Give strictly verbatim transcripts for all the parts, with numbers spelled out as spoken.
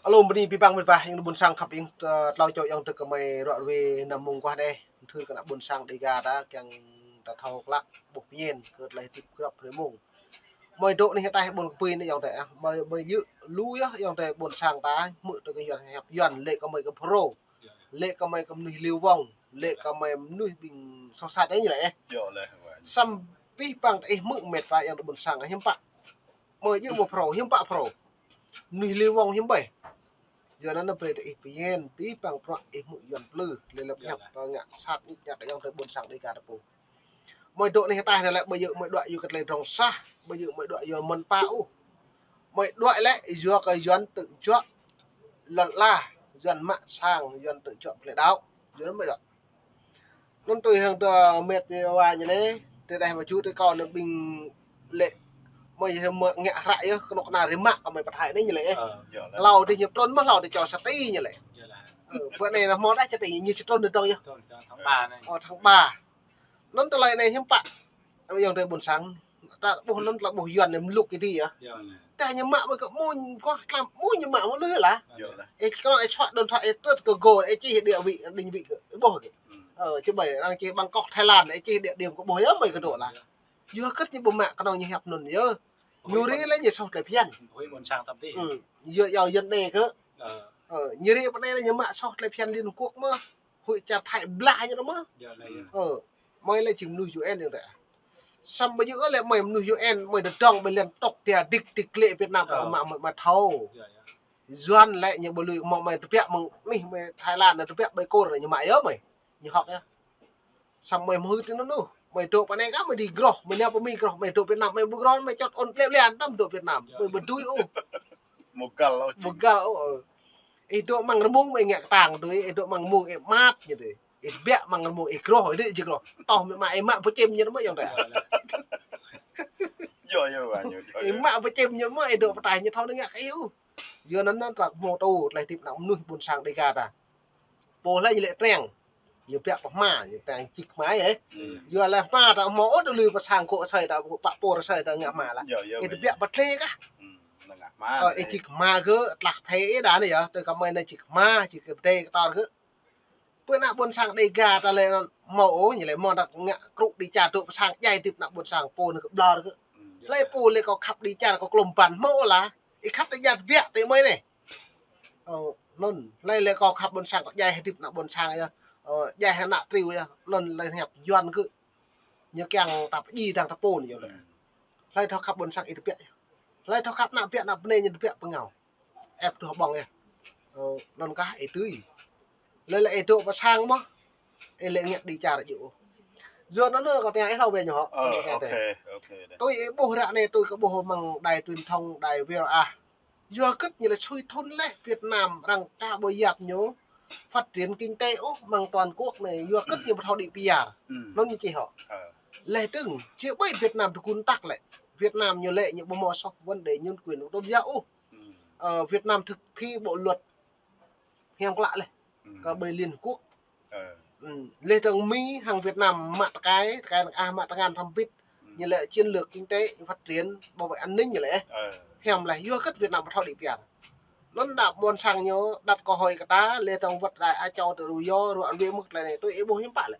Alo, bơni abih bang mĕt wa, ayŏng adơi ƀuôn sang khăp, ayŏng, ơ, tlâo čô ayŏng adơi kơ mơi ră ruai năm mông kơ anai. Thưa kơ ană ƀuôn sang Dega ta, kiăng ta thâo klă, ƀuh pơñen, kơ tơlơi hơdip grăp hrơi mông. Mơi dŏ anih ataih ƀôn kơpui anai ayŏng adơi ah, mơi, mơi djơ̆ lu yơh ayŏng adơi ƀuôn sang ta, hmư̆ tui kơ Yuan hiăp Yuan, lĕ kơ mơi kơ Phrô, lĕ kơ mơi kơ mơnuih Liu Vong, lĕ kơ mơi mơnuih ƀing soh sat anai ñu lĕ eh. Samơ̆ abih bang ta ih hmư̆ mĕt wa ayŏng adơi ƀuôn sang hiư̆m pă. Mơi djơ̆ mơ̆ Phrô, hiư̆m pă Phrô. Mơnuih Liu Vong hiư̆m ƀĕ. Yua anŭn brơi ta ih pơñen, abih bang bruă ih hmư̆ Yuan plư, lĕ lĕ hiăp, ngă sat ñik ñak ayŏng adơi ƀuôn sang Dega ta pô. Mơi dŏ anih ataih anai lĕ ƀơi djơ̆ mơi đuaĭ yua kơ tơlơi pơdrŏng sah, ƀơi djơ̆ mơi đuaĭ yua mơ̆n pă ôh. Mơi đuaĭ lĕ yua kơ Yuan tŭ juă lŏn ala, Yuan mă sang, Yuan tŭ juă plơi đaŏ, Yuan mơi đuaĭ. Anŭn tui hăng tơ mĕt wa ñu lĕ, tơdah mă ču tơ kâo anŭn ƀing lĕ mơi mă ngă hră yơh, kơnuk kơna rơmă kơ mơi pơthai anai ñu lĕ eh. Hlâo tơ ñu trŭn mơ̆ hlâo tơ čô sati ñu lĕ. Ơ, pơ anai anŭn mơ̆ đah sati ñu či trŭn tơ dong yơh. Ơ, tháng ba. Anŭn tơlơi anai hiư̆m pă. Ayŏng adơi ƀuôn sang. Ta ƀuh anŭn tơlơi ƀuh Yuan anai mluk kơ dih yơh. Tơdah ñu mă mơi kơ mơ̆n, kơ tlam mơ̆n ñu mă mơ̆n lơi lah. Ơ, kơ anŭn ih čuă đôn thoại ih tŭt kơ Google, ih čih địa vị, định vị kơ, ih ƀuh kơ. Ơ, či ƀai, arăng čih Bangkok, Thái Lan, ih čih địa điểm kơ ƀuh yơh mơi kơ dŏ lah. Yua hơget ñu ƀu mă kơ anŭn ñu hiăp anŭn yơh. Ñu ri lĕ ñu soh tơlơi phiăn. Yua yua Yuan đe kơ. Ơ, ñu ri pơ anai lĕ ñu mă soh tơlơi phiăn Liên Hợp Quốc mơ̆. Huĭ čar Thái blah ñu mơ̆. Ơ, mơi lĕ jing mơnuih U N ayŏng adơi. Samơ̆ ƀơi djơ̆ lĕ mơi mơnuih U N, mơi tơdrong mơi liên tục dia dik dik lĕ Việt Nam mă mơi mă thâo. Yuan lĕ ñu ƀu lui mơ̆ mơi tơbiă mơ̆ng anih mơi Thái Lan anai tơbiă ƀơi kôr anai ñu mă yơh mơi. Ñu hŏk yơh. Samơ̆ mơi mơhưt tơ anŭn ôh. Mơi dŏ pơ anai kah mơi dih groh, mơi nao pơ Mi groh, mơi dŏ Việt Nam, mơi ƀu groh, mơi čŏt ôn plĕ plĕ anăm dŏ Việt Nam. Mơi ƀu dưi ôh. Mơgal ôh. Mơgal ôh, ơ. Ih dŏ amăng rơmung mơi ngă kơtang tui, ih dŏ amăng rơmung ih măt ñu tui. Ih tơbiă amăng rơmung ih groh, ih dih či groh. Tŏh mơi mă ih mă pơčim ñu mơ̆ ayŏng adơi. Ih mă pơčim ñu mơ̆ ih dŏ pơtaih ñu thâo anai ngă kơ ih ôh. Yua anŭn anŭn ta hmâo tŭ tơlơi hơdip ană mơnuih ƀuôn sang Dega ta. Pô lĕ ñu lĕ treng. Ñu biă pơ hma, ñu treng čih hma yơh. Yua lĕ hma ta hmâo ôh tơlơi pơ sang kŏ asơi ta, pă pô asơi ta ngă hma lah. Ih tơbiă pơ tlê kah. Ơ, ih čih hma kơ tlah phê ih đa anai yơh, tui kơ mơi anai čih hma, čih kơ pơdai kơ tor kơ. Pơ ană ƀuôn sang Dega ta lĕ hmâo ôh, ñu lĕ hmâo ta ngă krŭ đi čar dŏ pơ sang djai hơdip ană ƀuôn sang pô anai kơ ƀlŏr kơ. Hlơi pô lĕ kâo khăp đi čar kâo klŏm ban hmâo ôh lah. Ih khăp đi čar tơbiă tui mơi anai. Ơ, anŭn, hlơi lĕ kâo khăp ƀuôn sang kâo djai hơdip ană ƀuôn sang yơh. Ơ, djai hơdip ană triu yơh. Anŭn hlơi hiăp Yuan kơ. Ñu kiăng ta pơdjai dang ta pô anai yơh lĕ. Hlơi thâo khăp ƀuôn sang ih tơbiă yơh. Hlơi thâo khăp ană biă ană bơnai ñu tơbiă pơngao. Ĕp tuh ƀơ̆ng yơh. Ơ, anŭn kah ih tui. Lĕ lĕ ih dŏ pơ sang mơ̆. Ih lĕ ngă đi čar djơ̆. Yua anŭn kâo tơña ih hlâo ƀĕ ñu hŏ. Ơ, ok, ok. Tui ih ƀuh ră anai tui kơ ƀuh amăng đài truyền thông, đài V O A. Yua hơget ñu lĕ sui thun leh Việt Nam arăng ta ƀu yap ñu phát triển kinh tế ôh amăng toàn quốc anai, yua hơget ñu ƀu thâo đĭ pơyar. Anŭn ñu čih hŏ. Leh dơ̆ng, či ƀai Việt Nam tơgun tăk lĕ. Việt Nam ñu lĕ ñu ƀu hmâo soh vấn đề nhân quyền tôn giáo ôh. Ơ, Việt Nam thực thi bộ luật hiam klă leh. Kơ ƀơi Liên Hợp Quốc. Leh dơ̆ng Mi hăng Việt Nam mă tơkai, tơkai năng ah mă tơngan hrăm bit. Ñu lĕ chiến lược kinh tế, phát triển, bảo vệ an ninh ñu lĕ. Hiam leh, yua hơget Việt Nam ƀu thâo đĭ pơyar. Anŭn đa ƀuôn sang ñu, đặt câu hỏi kơ ta, leh dơ̆ng wơ̆t đài Á Châu tơ Rơ Yô, ră ruai mơ̆ tơlơi anai, tui ih ƀuh hiư̆m pă lĕ.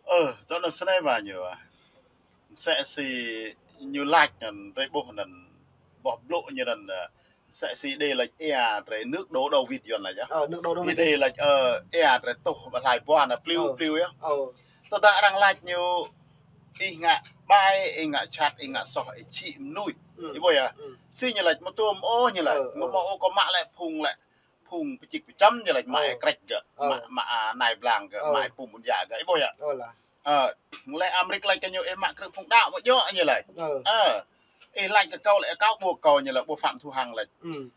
Ơ, tơl anŭn snei wa ñu ah. Msĕ si ñu laĭ anŭn, drơi ƀuh anŭn, boh blŭ ñu anŭn, ơ, msĕ si đe laĭ ea drơi nước đổ đầu vịt Yuan laĭ yơh. Ơ, nước đổ đầu vịt. Đe laĭ, ơ, ea drơi tuh ƀơi hlai ƀuăn anŭn pliu pliu yơh. Tơdah arăng laĭ ñu, ih ngă ƀai, ih ngă jhat, ih ngă soh, ih čih mơnuih. Ih ƀuh yơh. Si ñu laĭ mơtuôm ôh ñu laĭ. Mơ̆ mơ̆ ôh kâo mă lĕ phung lĕ. Phung pơčĭk pơčăm ñu laĭ mă ih krĕč gơ̆, mă, mă, a, nai blang gơ̆, mă ih pum ƀun djă gơ̆, ih ƀuh yơh. Ơ, leh Amrik laĭ kơ ñu ih mă krư̆ phung đaŏ mơ̆ djơ̆ ñu laĭ. Ơ, ih laĭ kơ kâo lĕ kâo ƀuh kâo ñu laĭ ƀuh Phạm Thu Hằng laĭ.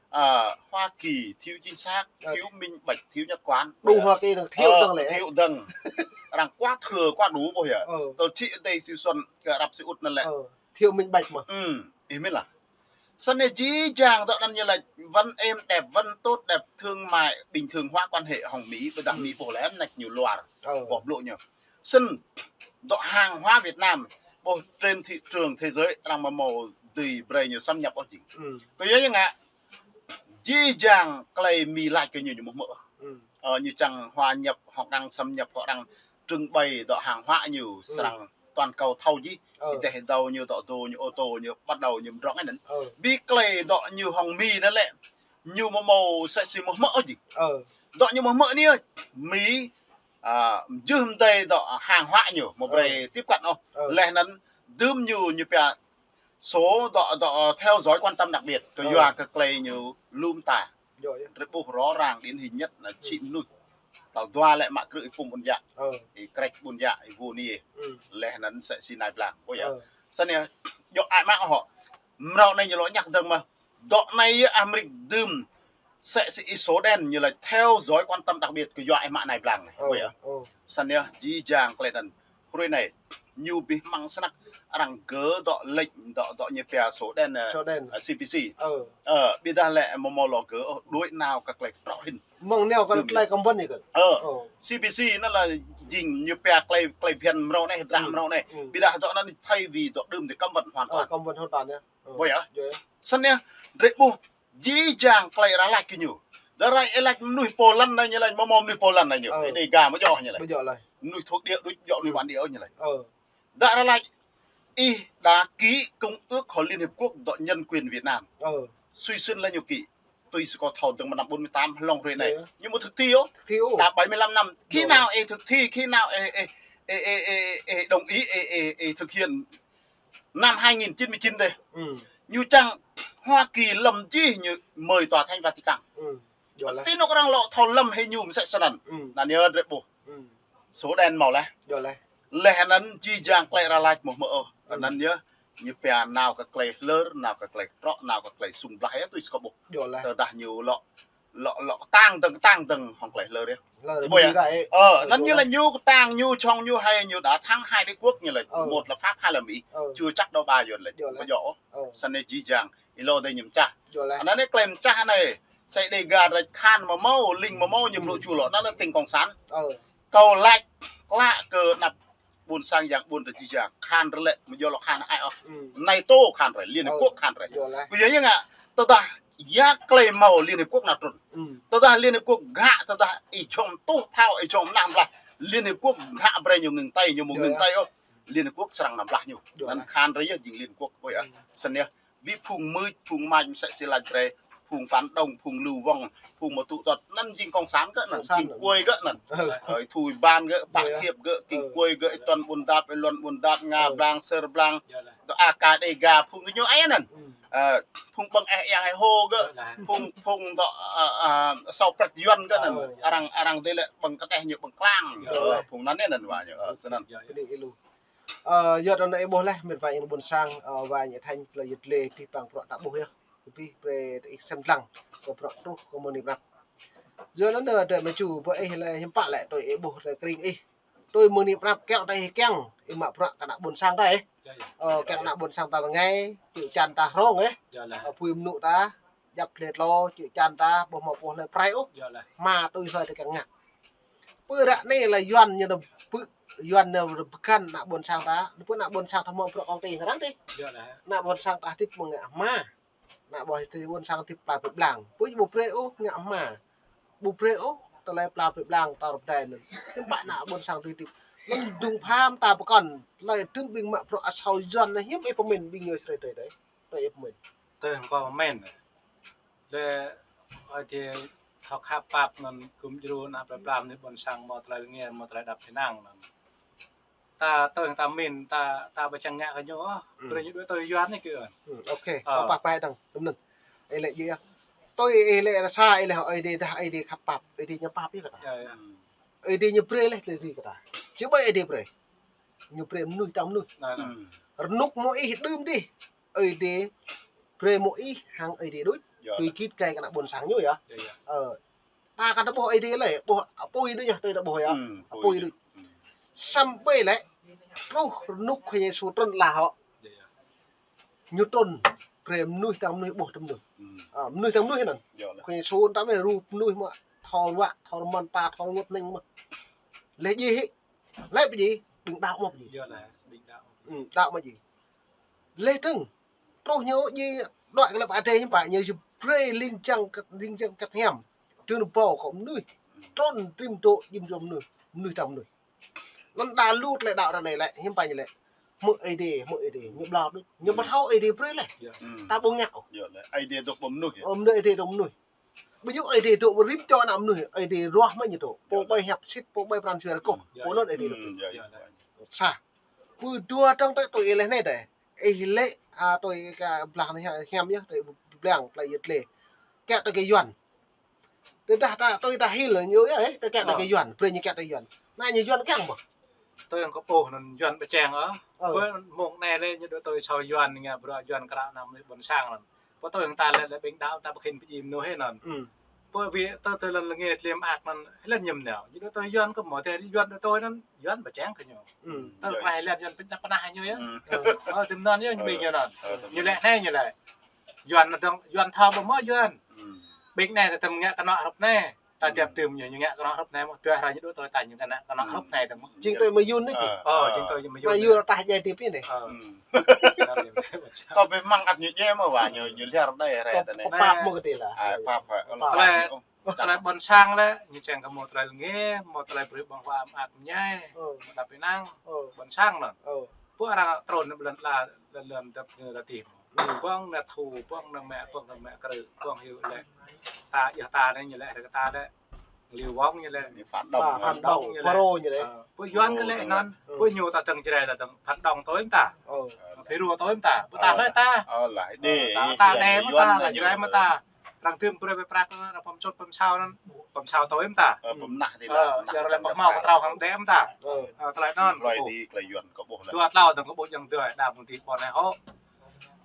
Ơ, Hoa Kỳ thiếu chính xác, thiếu minh bạch, thiếu nhất quán. Đủ Hoa Kỳ dơ̆ng thiếu dơ̆ng lĕ. Thiếu dơ̆ng. Arăng quá thừa quá đủ ƀuh yơh. Kơ či tê siu xuân kơ Arab Saudi anŭn lĕ. Thiếu minh bạch mơ̆. Ih mĭn lah. Snei jih jang dŏ anŭn ñu laĭ vẫn êm đẹp, vẫn tốt đẹp, thương mại bình thường hóa quan hệ hŏng Mỹ, ƀôdah Mi ƀuh lĕ mơneč ñu luar. Boh blŭ ñu. Snăn dŏ hàng hóa Việt Nam, ƀuh trên thị trường thế giới, arăng mă mâo dưi brơi ñu xâm nhập ôh jing. Kơ yua ñu ngă, Či jang klei Mi lač kơ ñu, ñu ƀu hmư̆. Ơ, ñu čang hòa nhập hoặc đang xâm nhập hoặc đang trưng bày dŏ hàng hóa ñu srăng toàn cầu thâo jih. Ơ. Ih deh dâo ñu dŏ dô ñu ô tô ñu bắt đầu ñu mdrŏng anŭn. Ơ. Bi klei dŏ ñu hŏng Mi anŭn lĕ, ñu ƀu hmâo sĕ si ƀu hmư̆ ôh jing. Ơ. Dŏ ñu ƀu hmư̆ anai, Mi, à, mjưh mdei dŏ hàng hóa ñu, ƀu brei tiếp cận ôh. Ơ. Leh anŭn, dưm ñu ñu pia số dŏ, dŏ theo dõi quan tâm đặc biệt, kơ yua kơ klei ñu lŏm ta. Drei ƀuh rõ ràng điển hình nhất anŭn či mnuih. Tal dua lĕ mă krư̆ ih pŭm ƀun jă. Ih krĕč ƀun jă, ih ƀu ni. Leh anŭn sĕ si nai blang. Ƀuh yơh. Snăn yơh, djŏ ai mă hŏ. Mrâo anai ñu lŏ ñăk dơ̆ng mơh. Dŏ anai yơh Amrik dưm sĕ si ih số đen ñu lač theo dõi quan tâm đặc biệt kơ yua ih mă nai blang anai. Ƀuh yơh. Snăn yơh, či jang klei anŭn. Hruê anai, ñu ƀu hmăng snăk arăng gơ̆ dŏ lĕ dŏ, dŏ ñu pia số đen, ơ, số đen, ơ, C P C. Ơ. Ơ, ƀiădah lĕ ƀu hmâo lŏ gơ̆, ơ, đuaĭ nao kơ klei trŏ hĭn. Mơ̆ng nao kơ klei kơmbăn anai kơ. Ơ. Ơ. C P C anŭn lĕ jing ñu pia klei, klei bhiăn mrâo anai, dră mrâo anai. Ƀiădah dŏ anŭn thay vì dŏ đưm dih cấm vận hoàn toàn. Ơ, cấm vận hoàn toàn yơh. Ơ. Ƀuh yơh. Snăn yơh, drei ƀuh či jang klei arăng lač kơ ñu. Đa arăng ih lač mnuih Poland anai ñu lač, ƀu hmâo mnuih Poland anai ñu. Ơ. Ih Dega ƀu djơ̆ ñu lač. Ƀu djơ̆ lač. Mnuih thuộc địa đuč, djŏ mnuih bản địa ñu lač. Ơ. Đa arăng lač ih đã ký công ước của Liên Hiệp Quốc dŏ nhân quyền Việt Nam. Ơ. Sui sưn lĕ ñu ký. Tui si kâo thâo dơ̆ng mơ̆ng năm bốn mươi tám hlŏng hruê anai. Ơ. Ñu ƀu thực thi ôh. Thực thi ôh. Đã bảy mươi lăm năm. Khi nào ih thực thi, khi nào ih, ih, ih đồng ý, ih, ih, ih thực hiện năm hai nghìn chín mươi chín dih. Ñu čang Hoa Kỳ lŏm jih ñu mời Tòa Thánh Vatican. Ti anŭn arăng lŏ thâo lŏm hĭ ñu mơ̆ sĕ snăn. Anŭn yơh drei ƀuh. Số đen hmâo laih. Leh anŭn či jang klei arăng lač ƀu hmư̆ ôh. Anŭn yơh ñu pia nao kơ klei hlơr, nao kơ klei trŏ, nao kơ klei sung blah yơh tui si kâo ƀuh. Tơdah ñu lŏ lŏ, lŏ kơtang dơ̆ng, kơtang dơ̆ng hŏng klei hlơr yơh. Hlơr ƀuh yơh. Ơ, anŭn ñu lač ñu kơtang ñu, čŏng ñu hai, ñu đã thắng hai đế quốc ñu lač. Ơ. Một là Pháp, hai là Mỹ. Ơ. Chưa chắc đâu ba yuan lač. Ƀu djơ̆ ôh. Ơ. Snăn anai či jang, ih lŏ dih ñu mčah. Anŭn anai klei mčah anai, sĕ Dega drei khan ƀu hmâo, link ƀu hmâo, ñu blŭ ču lŏ, anŭn anai tĭng cộng sản. Ơ. Kâo lač klă kơ anăp ƀuôn sang yang ƀuôn drei či jang, khan drei lĕ, ƀu djơ̆ lŏ khan ai ôh. NATO khan drei, Liên Hiệp Quốc khan drei. Ƀu djơ̆ yơh ngă, tơdah ya klei hmâo Liên Hiệp Quốc nao trŭn. Tơdah Liên Hiệp Quốc ngă, tơdah ih jŏng tuh phao, ih jŏng mnah blah, Liên Hiệp Quốc ngă brei ñu ngưng tay, ñu ƀu ngưng tay ôh. Liên Hiệp Quốc srăng nao blah ñu. Anŭn khan drei yơh jing Liên Hiệp Quốc, ƀuh yơh. Snăn yơh. Bi phung mưč, phung mač mơ̆ sĕ si lač brei, phung phản động, phung lưu vong, phung ƀu tŭ tŏt, anŭn jing cộng sản gơ̆ anŭn, cộng sản jing anŭn. Kuai gơ̆ anŭn. Ơ. Ơ, thui ban gơ̆, pă thiêp gơ̆, king kuai gơ̆, ih tuan ƀun dap, ih luăn ƀun dap, Nga blang, Sơr blang, dŏ A K Dega, phung ñu ai anŭn. Ơ, phung ƀơ̆ng ih yang ih hô gơ̆, phung, phung dŏ, ơ, ơ, asâo prăk yuan gơ̆ anŭn. Ơ, arăng, arăng dih lĕ ƀơ̆ng kơđeh ñu ƀơ̆ng klang. Ơ, phung anŭn anŭn wa ñu, ơ, snăn. Ơ, yua anŭn ih ƀuh laih, mĭt wa ayŏng ƀuôn sang, ơ, wa ñu Thanh, tơlơi yut lĕ, tih pang bruă ta ƀuh yơh. Kơ pih brei ta ih sem lăng, kơ bruă truh, kơ mơni mrap. Yua anŭn, ơ, ta mă ču, ƀơi ih lĕ hiư̆m pă lĕ, tui ih ƀuh, ta kring ih. Tui mơni mrap kiăng ta ih kiăng, ih mă bruă kơ ană ƀuôn sang ta ih. Ơ, kiăng ană ƀuôn sang ta rơngai, čư̆ čan ta hrŏng ih. Ơ, apui mơnŭ ta, djăp hlê tlô, čư̆ čan ta, ƀu hmâo pô hlơi prai ôh. Hma tui hlơi ta kiăng ngă. Pơ ră anai lĕ yuan ñu nao pơ, yuan ñu pơkăn ană ƀuôn sang ta, pơ ană ƀuôn sang ta hmâo bruă kông ti ngă arăng ti. Ană ƀuôn sang ta hơdip mơ̆ng ngă hma. Ană ƀuôn sang hơdip pla pơblang. Pơ ƀu brei ôh ngă hma. Ƀu brei ôh tơlơi pla pơblang ta rơp dai anŭn. Hiư̆m pă ană ƀuôn sang tui hơdip. Lăm dŭng pham ta pơkăn, tơlơi tơ̆ng ƀing mă bruă asâo yuan anai hiư̆m ih pơmĭn ƀing ñu srei tơi tơi. Tơi ih pơmĭn. Tơi hăng kâo pơmĭn. Lĕ ơi ti thâo khăp pap anŭn gum djru ană plei pla anai ƀuôn sang hmâo tơlơi rơngiă, hmâo tơlơi đăp či năng anŭn. Ta tơi hăng ta pơmĭn, ta, ta ƀu čang ngă kơ ñu ôh. Brei ñu đuaĭ tơi yuan anai kơ. Ơ. Ih lĕ djơ̆ yơh. Tui ih lĕ rơsa, ih lĕ Ơi Adai dah, Ơi Adai khăp pap, Ơi Adai ñu pap yơh kơ ta. Ơi Adai ñu brei laih tơlơi kơ ta. Či ƀai Ơi Adai brei. Ñu brei mơnuih tang mơnuih. Rơnŭk mơ̆ ih đưm dih. Ơi Adai brei mơ̆ ih hăng Ơi Adai đôč. Tui git gai kơ ană ƀuôn sang ñu yơh. Ơ. Ta kăn ta ƀuh Ơi Adai lĕ, ƀuh apui đôč yơh, tui ta ƀuh yơh. Apui đôč. Samơ̆ lĕ, truh rơnŭk Khua Yang Yêsu trŭn ala hŏ. Ñu trŭn, brei mơnuih tang mơnuih ƀuh tơm mơnuih. Ơ, mơnuih tang mơnuih anŭn. Khua Yang Yêsu ta mơ̆ rup mơnuih mơ̆ thâo ruă, thâo rơmăn pa, thâo rơngot hning mơ̆. Lĕ djai hĭ. Lĕ pơdjai, ƀing đaŏ mơ̆ pơdjai. Đaŏ mơ̆ djai. Lĕ tơ̆ng, truh ñu djai đuaĭ kơ lăp Adai hiư̆m pă ñu Brơi ling jang kơ, ling jang kơ hiam. Tơl bâo kơ mơnuih. Trŭn trim dŏ jim dŏ mơnuih. Mơnuih tơm mơnuih. Anŭn đa lu tơlơi đaŏ ră anai lĕ, hiư̆m pă ñu lĕ. Hmư̆ Ơi Adai, hmư̆ Ơi Adai. Ñu ƀlŏr đôč. Ñu ƀu thâo Ơi Adai brơi lĕ. Ta ƀu ngă ôh. Ơi Adai dŏ ƀơi mơnuih. Ơ, mơnuih Ơi Adai dŏ mơnuih. Ƀu djơ̆ Ơi Adai dŏ ƀơi rĭm čô ană mơnuih, Ơi Adai ruah mơ̆ ñu dŏ. Pô ƀơi hiăp sĭt, pô ƀơi pran jua rơgoh. Pô anŭn Ơi Adai dŏ. Sa. Pơdua tơ̆ng tơ̆ tui ih lĕ anai tơ̆. Ih lĕ, a, tui kơ blah anai hiam yơh, tui blang plei yơh lĕ. Kiăng tui kơ Yuan. Tơdah ta tui ta hil ñu yơh, ơ, ta kiăng tui kơ Yuan, brơi ñu kiăng tui Yuan. Anai ñu Yuan kiăng mơ̆. Tui yang kơ pô anŭn Yuan pơčeng ơ. Ơ. Pơ mông anai lĕ ñu dŏ tui sô Yuan ngă bruă Yuan kră anăm lĕ ƀôn sang anŭn. Pơ tui yang ta lĕ lĕ ƀing đaŏ ta pơkhin pơjim mơnuih anŭn. Pơ wĭ tơ tơ lăn lĕ ngă tliêm ak anŭn lĕ ñăm nao. Ñu dŏ tui Yuan kơ mơ̆ tơ Yuan dŏ tui anŭn Yuan pơčeng kơ ñu. Tơ krah lĕ Yuan pơčeng pơnah ñu yơh. Ơ, tơm anŭn yơh ñu ƀing ñu anŭn. Ñu lĕ anai ñu lĕ. Yuan dơ̆ng, Yuan thâo ƀu mơ̆ Yuan. Ƀing anai ta tơm ngă kơnŏ hrup anai. Ta tiap tơm ñu, ñu ngă kơnŏ hrup anai mơ̆. Tơdah ră ñu dŏ tui ta ñu kơnă kơnŏ hrup anai tơ̆ng mơ̆. Jing tui mơ̆ Yuan anai či. Ơ, jing tui mơ̆ Yuan. Mơ̆ Yuan ta jai tip anai. Ơ. Tơ ƀing mơ̆ng ăt ñu jai mơ̆ wa ñu, ñu liar anai ră tơ anai. Pap mơ̆ kơ tih lah. Ai, pap, pap. Tơlơi, tơlơi ƀôn sang lĕ, ñu čang kơ mơ̆ tơlơi lĕ, mơ̆ tơlơi brơi ƀơ̆ng huă mơak mơñai, mơ̆ đăp ƀing năng, ƀôn sang anŭn. Pô arăng trŭn anŭn ƀlŏn la, lŏn lŏn dăp ñu la tih. Ƀơ̆ng anŭn thu, ƀơ̆ng anŭn mă, ƀơ̆ng anŭn mă krư̆, ƀơ̆ng hyu lĕ. Ta, yơh ta anai ñu lĕ, ră kơ ta lĕ. Liu wong ñu lĕ. Phản động. Phản động, ñu lĕ. Pro ñu lĕ. Ơ, pô Yuan kơ lĕ anŭn, pô ñu ta tơ̆ng Jrai ta tơ̆ng phản động tui mơ̆ ta. Ơ. Phi rua tui mơ̆ ta. Pô ta lĕ ta. Ơ, lah, ta, ta anai mơ̆ ta, ta Jrai mơ̆ ta. Arăng tơm brơi pơprăk anŭn, arăng pơm čut pơm sao anŭn. Pơm sao tui mơ̆ ta. Ơ, pơm nah tih lah, pơm nah, pơm hmâo kơ trâo hăng đe mơ̆ ta. Ơ, tơlơi anŭn. Tơlơi dua tlâo tơ̆ng kơ ƀuh yang dua, đa mơ̆ng tih ƀôn anai hŏ.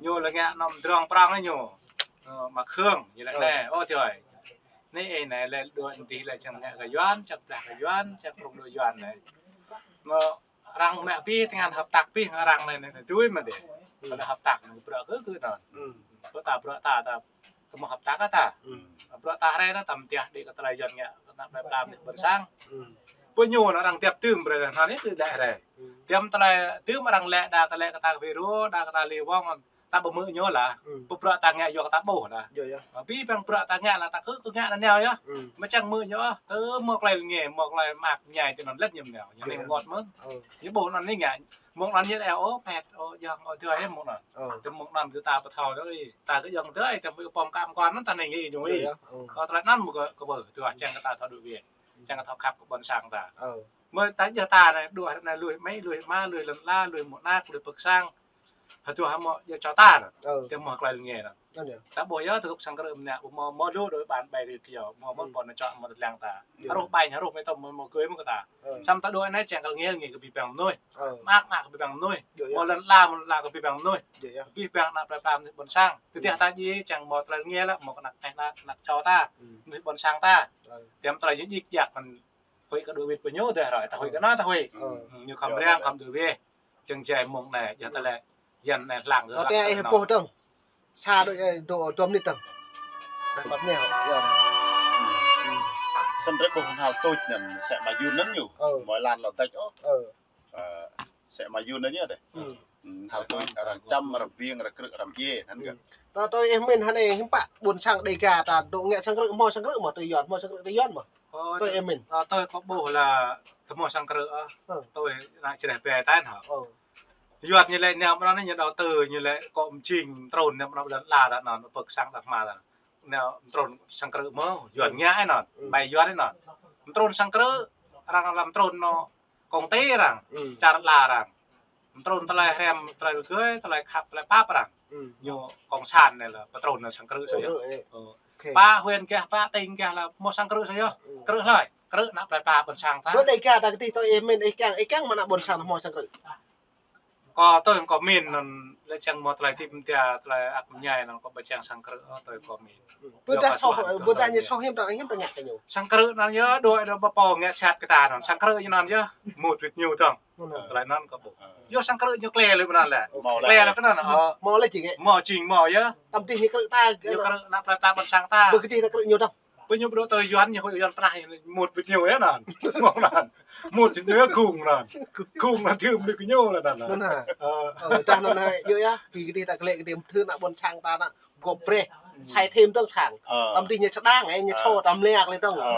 Ñu lĕ ngă anŭn drong prong ñu. Ơ, mă khương, ñu lĕ anai, ơ, tui. Anai, ơ, anai lĕ dua mơ̆ng tih lĕ čang ngă kơ Yuan, čang blah kơ Yuan, čang prong dua Yuan anai. Mơ̆ arăng mă pih, tơngan hợp tác pih, arăng anai, anai, anai, tui mơ̆ dih. Kơ hợp tác anai, bruă kơ, kơ anŭn. Bruă ta, bruă ta, ta Kơ mơ̆ hợp tác ta. Bruă ta hrơi anai tơm tiah đĭ kơ tơlơi Yuan ngă, kơ ană plei pla mơnuih ƀôn sang. Pô ñu anŭn arăng tiap tơm brơi anŭn anai kơ lĕ hrơi. Tiap tơlơi tơm arăng lĕ đa kơ lĕ kơ ta kơ phi rua, đa kơ ta liu wong, ta ƀu hmư̆ ñu lah. Pô bruă ta ngă yua kơ ta ƀuh lah. Abih bang bruă ta ngă lah ta kơ, kơ ngă anŭn nao yơh. Mơ̆ čang hmư̆ ñu ôh, tơ mơ̆ tơlơi lĕ ngă, mơ̆ tơlơi mơak mơñai tui anŭn lĕ ñăm nao. Ñu anai ngŏt mơ̆n. Ñu ƀuh anŭn anai ngă. Mơ̆ng anŭn ñu lĕ ơ phet, ơ yơh, ơ tui yơh mơ̆ng anŭn. Tơ mơ̆ng anŭn kơ ta pơthâo đơi. Ta kơ yơh tui, tơ mơ̆ pom kam kon anŭn ta anai ngă ñu ih. Ơ tơlơi anŭn mơ̆ kơ, kơ ƀơi, tui čang kơ ta thâo đuaĭ wĕ. Čang kơ thâo khăp kơ ƀôn sang ta. Mơ̆ ta yơh ta anai, đuaĭ anai lui mĕ, lui ama, lui lŏn ala, lui mơ̆ anak, lui pơ̆k sang. Hơduah hmâo yơh čô ta anŭn. Tơ mơ̆ tơlơi lĕ ngă anŭn. Ta ƀuh yơh tơgŭk sang krư̆ mơnă, mơ̆, mơ̆ lu đôi ƀan ƀai rĭ kơyâo, mơ̆ mơ̆n ƀôn anai čô mơ̆ tơlăng ta. Arôh ƀañ, arôh mĕ tơ̆ng mơ̆, mơ̆ gơi mơ̆ kơ ta. Samơ̆ ta đuaĭ anai čang kơ lĕ ngă, ngă kơ abih bang mơnuih. Mơak, mơak kơ abih bang mơnuih. Mơ̆ lŏn ala, mơ̆ lŏn ala kơ abih bang mơnuih. Abih bang ană plei pla mơnuih ƀôn sang. Tơdah ta djai čang mơ̆ tơlơi lĕ ngă lĕ, mơ̆ kơ ană, ană, ană čô ta. Mơnuih ƀôn sang ta. Tiăm tơlơi ñu djik djak mơ̆n. Huĭ kơ đuaĭ wĕt pơ ñu dah rơi, ta huĭ kơ anŭn ta huĭ. Ñu khŏm răng, khŏm đuaĭ wĕ. Čang jai mơ̆ng anai, yơh tơlơi Yuan anai lăng gơ̆. Ơ, tơ ih pô tơ̆ng. Sa đôi, ơ, dua, dua mơnit tơ̆ng. Dah pap neo, yơh. Sĭt rai ƀuh hal tuč anŭn, sĕ mă Yuan anŭn ñu. Mơi lan lŏ tĕč ôh. Ơ, sĕ mă Yuan anŭn ñu dêh. Hal tuč arăng čăm, arăng ƀing, arăng krư̆, arăng djai, anŭn gơ̆. Tơ, tơ ih min hơnai hiư̆m pă ƀôn sang Đêga ta dŏ ngă sang krư̆, hmâo sang krư̆ mơ̆ tui Yuan, hmâo sang krư̆ tui Yuan mơ̆. Ơ, tui ih min. Ơ, tui kâo ƀuh lah tơ hmâo sang krư̆, ơ. Tui ană čơreh ƀe ta anŭn hă. Yuan ñu lĕ nao mơ̆ng anŭn ñu đầu tư ñu lĕ kơ mơjing trŭn nao mơ̆ng anŭn lŏn ala ta anŭn, pơ̆k sang ta hmua ta. Nao trŭn sang krư̆ mơ̆, Yuan ngă anŭn, ƀai Yuan anŭn. Trŭn sang krư̆, arăng lăm trŭn anŭn, công ty arăng, čar ala arăng. Trŭn tơlơi hrăm, tơlơi rơgơi, tơlơi khăp, tơlơi pap arăng. Ñu cộng sản anai lah, pơtrŭn anŭn sang krư̆ sa yơh. Pă huyện gah, pă tỉnh gah lah, hmâo sang krư̆ sa yơh. Krư̆ hlơi, krư̆ ană plei pla ƀôn sang ta. Tui Đêga ta kơdih tui ih min, ih kiăng, ih kiăng mơ̆ ană ƀôn sang hmâo sang krư̆. Kâo tui kâo min anŭn lĕ čang mơ̆ tơlơi tip mơtia, tơlơi ak mơñai anŭn kâo ƀu čang sang krư̆, ơ, tui kâo min. Ƀôdah soh, ƀôdah ñu soh hiư̆m ta, hiư̆m ta ngă kơ ñu. Sang krư̆ anŭn yơh, đuaĭ đuaĭ ƀu pô ngă sat kơ ta anŭn. Sang krư̆ ñu anŭn yơh, mŭt wĭt ñu tơ̆ng. Tơlơi anŭn kâo ƀuh. Yơh sang krư̆ ñu klĕ lĕ mơ̆n anŭn lĕ. Klĕ lĕ kơ anŭn, ơ. Hmâo lĕ či ngă. Hmâo či hmâo yơh. Tơm tih ñu krư̆ ta. Ñu krư̆ ană plei pla ƀôn sang ta. Ƀu kơdih ană krư̆ ñu tơ̆ng. Pơ ñu ƀu dŏ tui Yuan ñu, Yuan pơnah mŭt wĭt ñu yơh anŭn. Mơ̆ng anŭn. Mŭt wĭt ñu yơh gung anŭn. Gung anŭn tơm mơnuih kơ ñu lah anŭn. Anŭn hă. Ơ. Ơ, dah anŭn hă, yơh yơh. Ƀu kơdih ta klĕ kơdih tơ̆ng ană ƀôn sang ta anŭn. Gŏp brơi. Sai thêm dong sang. Ơ. Tăm dih ñu čơdang, ơ, ñu čô tăm lek lĕ dong. Ơ,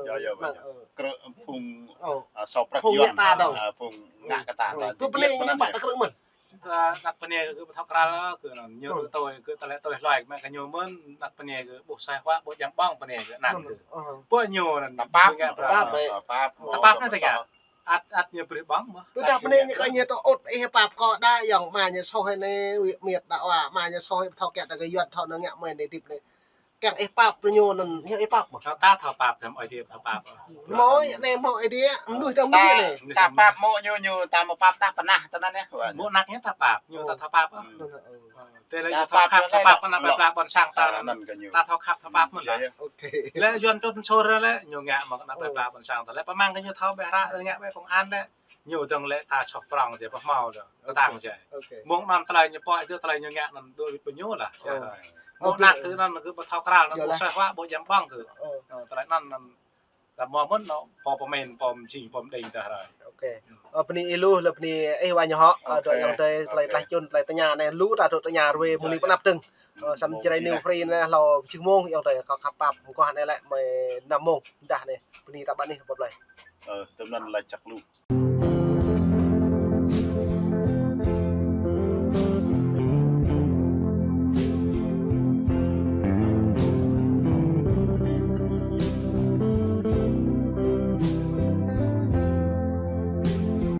yơh, yơh, yơh. Krư̆ phung, ơ, sô prăk phung yuan, ngă ta dong. Ơ, phung ngă kơ ta. Ơ, ta pơ anai ñu ƀă ta krư̆ mơ̆n. Anăp pơ anai kơ ƀu thâo krăl kơ anŭn, ñu tui kơ tơlơi tui hloi mă kơ ñu mơ̆n, anăp pơ anai kơ ƀuh sai huă, ƀuh jang ƀơ̆ng pơ anai kơ anăp kơ. Ƀuh ñu anŭn, ta pap, ñu ngă pap, pap, ta pap anai ta ngă. Ăt, ăt ñu brơi ƀơ̆ng mơ̆n. Tơdah pơ anai ñu kơ ñu tơ ôt ih pap kơ đa yŏng mă ñu soh anai, wĭ miet đa wa, mă ñu soh thâo kiăng ta kơ yuan thâo anŭn ngă mơ̆n anai dip anai. Kiăng ih pap brơi ñu anŭn, ñu ih pap mơ̆n. Ta thâo pap, đăm ơi dip thâo pap. Mơ̆ anai mơ̆ ih dip, mơnuih ta mơnuih anai. Ta pap mơ̆ ñu, ñu ta mơ̆ pap ta pơnah tơ anŭn yơh. Mơ̆ anăp ñu ta pap, ñu ta thâo pap. Tơlơi ta thâo khăp, thâo pap kơ anăp plei pla ƀôn sang ta anŭn. Ta thâo khăp, thâo pap mơ̆n lah. Lĕ yuan čun sôr lĕ, ñu ngă mă kơ anăp plei pla ƀôn sang ta. Lĕ pơmăng kơ ñu thâo ƀĕ hră, ngă ƀĕ công an lĕ, ñu dong lĕ ta soh prong jĕ, pơhmâo dong, kơtang jĕ. Mơ̆ng anŭn tơlơi ñu pô, tơ tơlơi ñu ngă anŭn dui pơ ñu lah. Mơ̆ng anăp kơ anŭn kơ ƀu thâo krăl, anŭn ƀu sai huă, ƀuh jang ƀơ̆ng kơ. Tơlơi anŭn anŭn ta mơ̆ mơ̆n anŭn, pô pơmĭn, pô mơjing, pô mơđing ta hrơi. Ơ, bơni ih lu, lĕ bơni ih wa ñu hŏ, ơ, dŏ ayŏng adơi, tơlơi tlaih čun, tơlơi tơña anai, lu ta dŏ tơña ruai mơ̆ng anai pơ anăp dơ̆ng. Ơ, samơ̆ Jrai News Free anai, hlâo pơjing mông, ayŏng adơi, kâo khăp pap, mơguah anai lĕ, mơi năm mông, dah anai, bơni ta ƀă anai, bye bye. Ơ, tơm anŭn laĭ čăk lu.